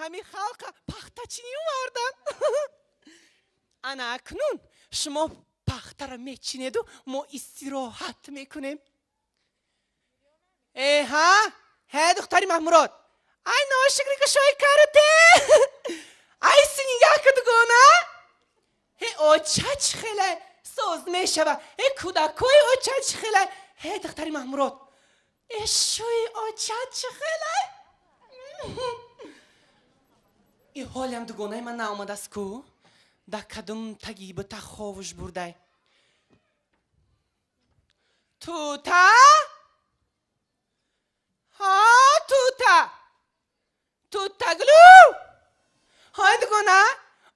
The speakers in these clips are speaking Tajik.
ҳамин халқа пахтачинӣ овардан. Ана акнун шумо пахтара мечинеду мо истироҳат мекунем. Э ҳа? Ҳе духтари Маҳмурод. Ай ношукри кушои карате. Ай синигака дугона. Ҳе оча чӣ хеле соз мешава. Ҳе кӯдакои оча чӣ хеле. Ҳе духтари Маҳмурод. Э шӯи оча чӣ хеле. И ҳолиам дугонаи ман наомадааст ку? Да кадом таги бута ховуш бурдай. Тута? Ҳа, тута. Тутаглу. Ҳай дугона?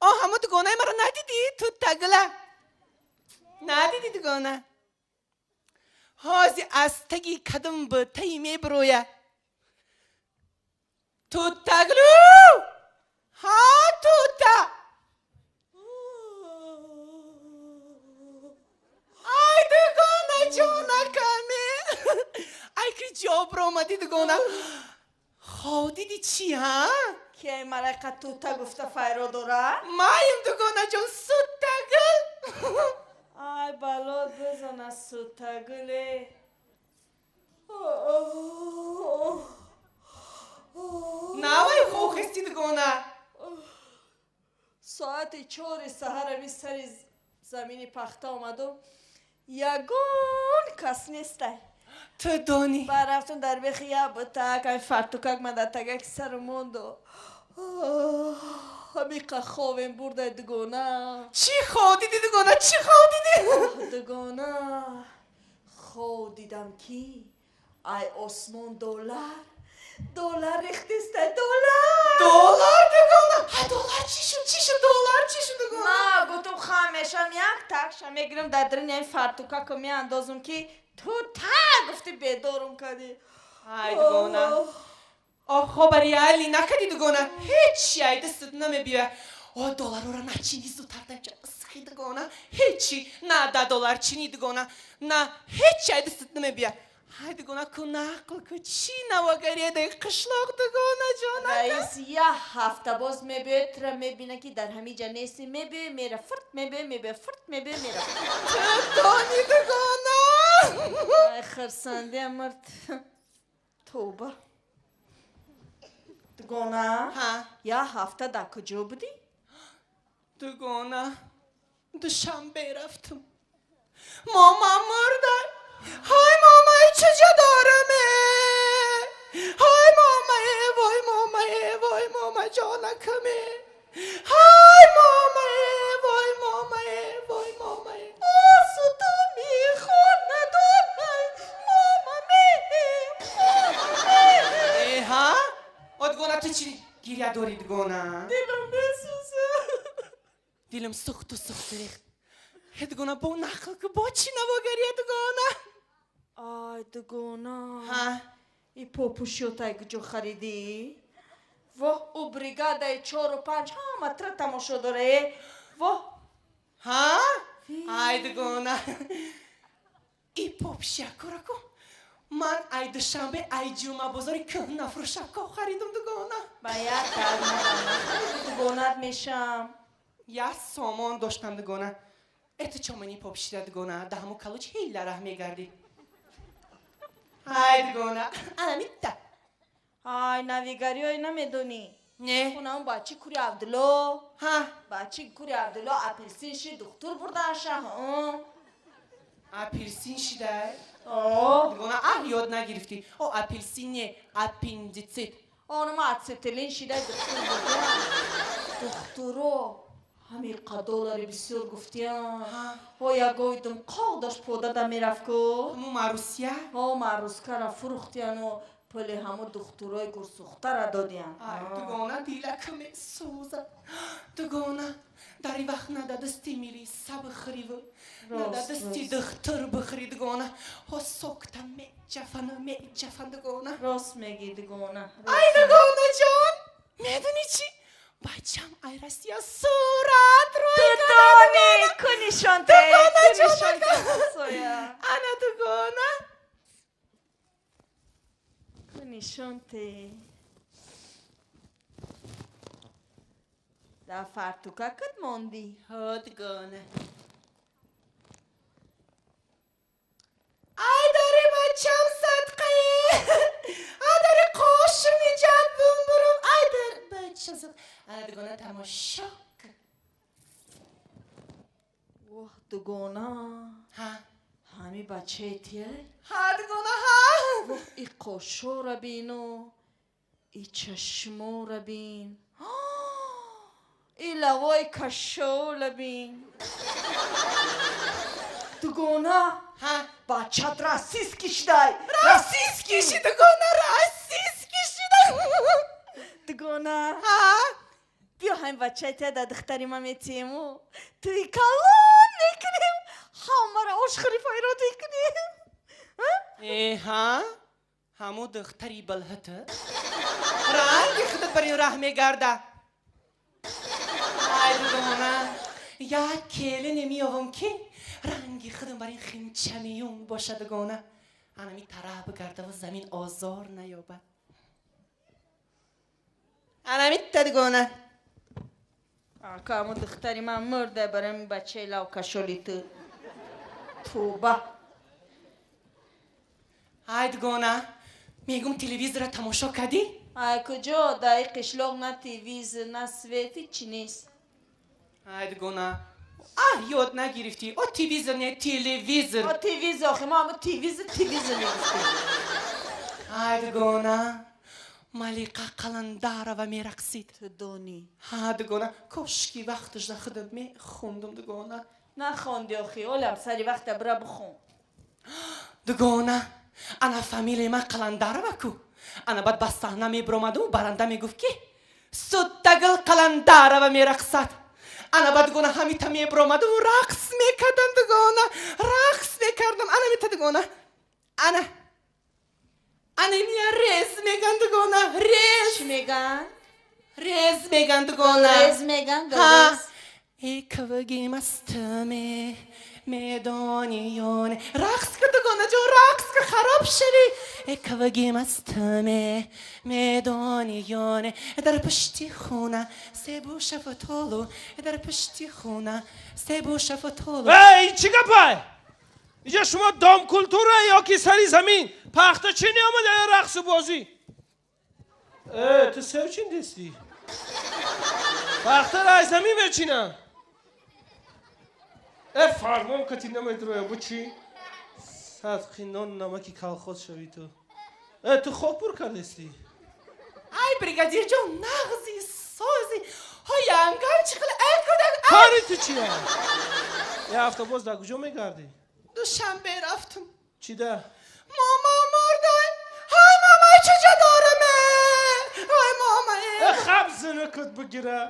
О, ҳамо дугонаи маро надидӣ? Тутагла. Надидӣ дугона? Ҳози аз таги кадом бутаи мебироя. Тутаглу. Ҳа, тута. Ай дугона ҷонакаме. Ай ки ҷо омадӣ дугона. Хов дидӣ чӣ, ҳа? Ки ай малайка тута гуфта файро дора? Маем дугонаҷон, сутагул. Ай балот бизана сутагуле. Навай хохести дугона. Соати 4 саҳарами сари замини пахта омадум. Ягон кас нестай. Ту донӣ. Баъд рафтум дар бехи як бутак, ами фартукак ман дар тагаки сару монду. Ҳамиқа ховем бурдай дугона. Чӣ хов дидӣ дугона? Чӣ хов дидӣ? Дугона. Хов дидам ки ай осмон доллар. Доллар рехтистай, доллар. Доллар дугона? Ай доллар чӣ шуд? Чӣ шуд доллар? Чӣ шуд дугона? Ма гуфтум хамешам як такша мегирам дар даруни ами фартукако меандозум ки тута гуфти бедорум кардӣ. Ай дугона. О хоба реалӣ накардӣ дугона. Ҳечи ай дастат намебиёя. О долларора начинӣ зудтар дамча исхи дугона. Ҳечи на да доллар чинӣ дугона. На ҳечи ай дастат намебиёя. Ай дугона ку нақл ку чӣ навогаредаи қишлоқ дугона ҷонака. Раис як ҳафта боз мебиёяд, тура мебина ки дар ҳамин ҷа нестӣ, мебиёй мера фурт, мебиёй мебиёй фурт, мебиёй мера. Ту донӣ дугона. Ай хирсандиам мард. Тоба. Дугона? Ҳа. Як ҳафта дар куҷо будӣ? Дугона, Душанбе рафтум. Мама мурда. Ҳай мамаи чуҷо дораме? Ҳай мамае, вой мамае, вой мама ҷонакаме. Ҳай мамае, вой мамае, вой мамае. Осудами хонадонай, мамаме, мамаме. Э, ҳа? О дугона ту чӣ гиря дорӣ дугона? Дилам месӯзад. Дилам сӯхту сӯхту рехт. Э дугона бо нақл ку бо чӣ навогария дугона? Ай дугона. Ҳа? И попӯшиётай куҷо харидӣ? Воҳ, ӯ бригадаи 4-у 5 ҳама тра тамошо дора, э? Воҳ. Ҳа? Ай дугона. И попшиякора ку. Ман ай Душанбе, ай Ҷумъабозори кӯҳнафурӯшако харидум дугона. Ба як таг дугонат мешам. Як сомон доштам дугона. Э ту чо мани попшида дугона? Да ҳамо калуч ҳила раҳ мегардӣ. Ай дугона, ана митта. Ай навигариҳое намедонӣ? Не. Хунам бачи кури Абдулло. Ҳа. Бачи кури Абдулло апелсин ши духтур бурдаша. Апелсин шидай? О. Дугона, аҳ ёд нагирифтӣ. О апелсин не, аппендицит. Онма ацетилин шидай духтур бурда. Духтуро ҳамиқа доллари бисёр гуфтиям. Ҳо ягоидум қоқ дошт подада мерафт ку. Ҳамо Марусия? Ҳо Марускара фурӯхтияну пули ҳамо духтурои гурсӯхтара додиян. Ай дугона дилаку месӯзад. Дугона дар ин вақт на да дасти милиса бихӯриву на да дасти духтур бихӯри дугона. Ҳо сокта меҷафану меҷафан дугона. Рост мегӣ дугона. Ай дугонаҷон, медонӣ чӣ? Бачам ай Россия сурат рӯй Ту донӣ, ку нишонте, Дугона ку нишонте ҷонака. Соя. Ана дугона. Ку нишонте. Дар фартукакат мондӣ? Ҳо, дугона. Ай дари бачам садқае! Ай дари қошум иҷад бумбурум! Ай дар бачам садқа! Ай дугона тамошо кун. Воҳ, дугона. Ҳа? Ҳами бачаи тияй? Ҳа, дугона, ҳа! Воҳ, и қошора бину, и чашмора бин, и лавои кашола бин. Дугона. Ҳа? Бачат российский шидай. Российский ши, дугона, российский шидай. Дугона. Ҳа? Биё ҳамин бачаи тия дар духтари ман метиему туи калон мекунем, ҳамаро ошхӯри файрод мекунем. Э, ҳа? Ҳамо духтари балҳата? Ранги худат бар ин раҳ мегарда. Ай, дугона, як келине меёвам ки ранги худам бар ин химчамиюн боша, дугона. Анами тараф бигардаву замин озор наёбад. Анамитта, дугона. Ака, ҳамо духтари ман мурда барои ҳамин бачаи лавкашоли ту. Тоба. Ай, дугона, мегум телевизора тамошо кардӣ? Ай, куҷо? Дар ин қишлоқ на телевизор, на свет, ҳичи нест. Ай, дугона, а ёд нагирифтӣ? О телевизор не, телевизор. О телевизор, охи мо ҳамо телевизор, телевизор мегуфтем. Ай, дугона, Малиқа Қаландарова мерақсид. Ту донӣ. Ҳа, дугона, кошки вақташда худам мехондум, дугона. Нахонди охи, олам сари вақта бира бихон. Дугона, ана фамилияи ман Қаландарова ку. Ана баъд ба саҳна мебиромаду баранда мегуфт ки Суттагул Қаландарова мерақсад. Ана баъд, дугона, ҳамита мебиромаду рақс мекардам, дугона, рақс мекардам. Ана мита, дугона. Ана. Ана мия рез меган, дугона, рез. Чӣ меган? Рез меган, дугона. Рез меган, Ҳа. рез. Эквгимастаме медониёне. Рақс ка, дугона ҷон, рақс ка, хароб шавӣ. Эквгимастаме медониёне. Дар пушти хона себу шафтолу, дар пушти хона себу шафтолу. Эй, чӣ гапай? Инҷа шумо дом культура ё ки сари замин? Пахта чӣ неомада ё рақсу бозӣ? Э, ту сев чин дистӣ? Пахтаро аз замин мечинам. Э, фармон кати намедроя, бу чӣ? Садқи нон намаки колхоз шавӣ ту. Э, ту хок пур кардестӣ? Ай, бригадир ҷон, нағзи сози. Ҳо, янгам чӣ хел, ай кӯдак, ай. Кори ту чия? Я ҳафта боз дар куҷо мегардӣ? Душанбе рафтам. Чӣ да? Мама мурдай. Ҳай, мамай чуҷа дораме? Ҳай, мамай. Э, хаб зинакат бигира.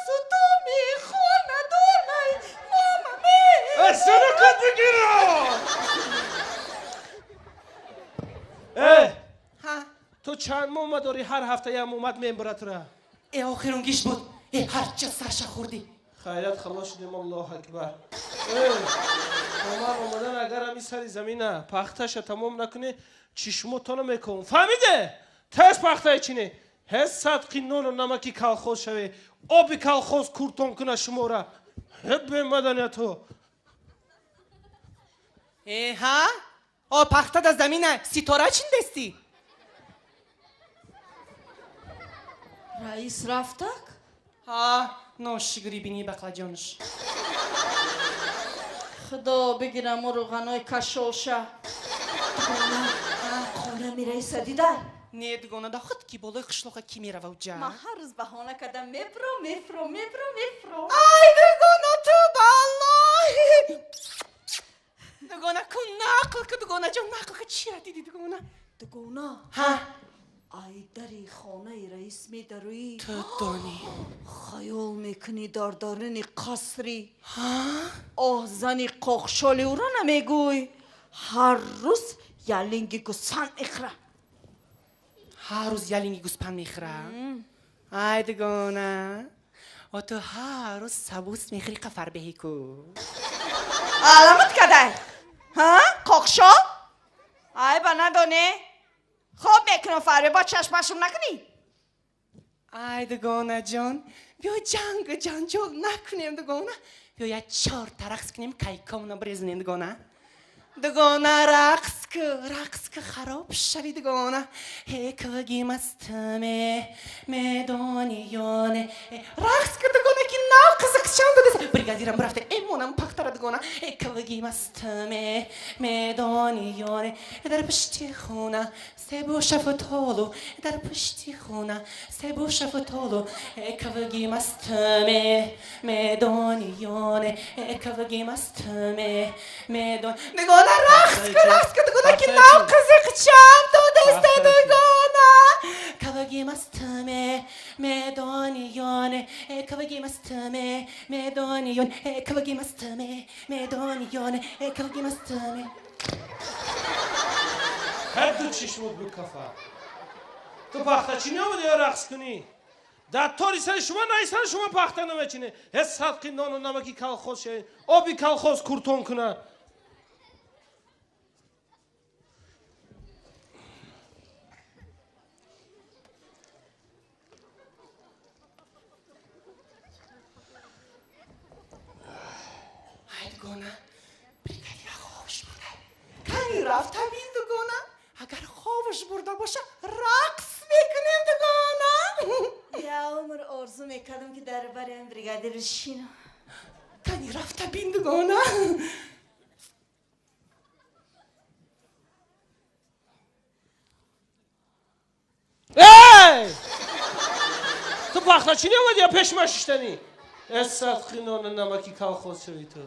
Сутуми хонадонай мама ме. Э, зинакат бигира! Э, Ҳа. ту чанд мома дорӣ ҳар ҳафта як момад мебара тура? Э, охирунгиш буд. Э, ҳарча сарша хӯрдӣ. Хайрат халос шудем, Аллоҳ акбар. Э, омар омадан агар ҳами сари замина пахташа тамом накунӣ, чишмотона мекун. Фаҳмиде? Тез пахтаи чине. Ҳез садқи нону намаки колхоз шаве. Оби колхоз куртон куна шумора. Ҳе бемаданиятҳо. Э, ҳа? О, пахта да замина, ситора чиндестӣ? Раис рафтак? Ҳа, ношигри бини бақлаҷонш. Худо бигирам о рӯғанои кашолша. Дугона, хона мираиса дидай? Не, дугона, да худ ки болои қишлоқа ки мерава уҷа? Ман ҳар рӯз баҳона кардам мебро, мефро, мебро, мефро. Ай, дугона, ту баллоҳи! Дугона, ку нақл ку, дугона ҷон, нақл ку, чира диди, дугона? Дугона, Ҳа? ай дари хонаи раис медароӣ. Ту донӣ. Хаёл мекунӣ дар даруни қасри. Ҳа? Оҳ, зани қоқшоли ӯро намегӯй. Ҳар рӯз ялинги гӯсфанд мехӯра. Ҳар рӯз ялинги гӯспанд мехӯра? Ай, дугона, о ту ҳар рӯз сабус мехӯри қафарбеҳӣ ку. Аламат кадай? Ҳа? Қоқшол? Ай, ба надоне? Хоб мекунам фарбе, бо чашмашум накунӣ? Ай, дугона ҷон, Биё ҷангу ҷанҷол накунем дугона. Биё як чорта рақс кунем, кайкомона бирезонем дугона. Дугона рақс ку, рақс ку, хароб шави дугона. Ҳеквги мастме медони ёне. Рақс ку дугона ки нав қизиқчам додеса. Бригадирам рафта эмонам пахтара дугона. Ҳеквги мастме медони ёне. Дар пушти хона себу шафтолу, дар пушти хона себу шафтолу. Ҳеквги мастме медони ёне. Ҳеквги мастме медон. Дугона рақс ку, рақс ку дугона ки нав қизиқчам додеста дугона. Кавги мастме медони ёне. Кавги мастме медони ёне. Кавги мастме медони ёне. Кавги мастме. Ҳар ду чишмот бикафа. Ту пахтачинӣ омади ё рақс кунӣ? Дар тори сари шумо найсари шумо пахта намечинӣ. Ҳеҷ садқи нону намаки колхоз шавед, оби колхоз куртон кунад. Ай дугона, бригадира хобаш бурда. Кани рафта бин дугона, агар хобаш бурда боша, рақс мекунем дугона. Я умр орзу мекардам ки дар бариам бригадир бишинам. Кани рафта бин дугона. Эй! Ту пахтачинӣ омади ё пешма шиштанӣ? Эс садқи нону намаки колхоз шавӣ ту.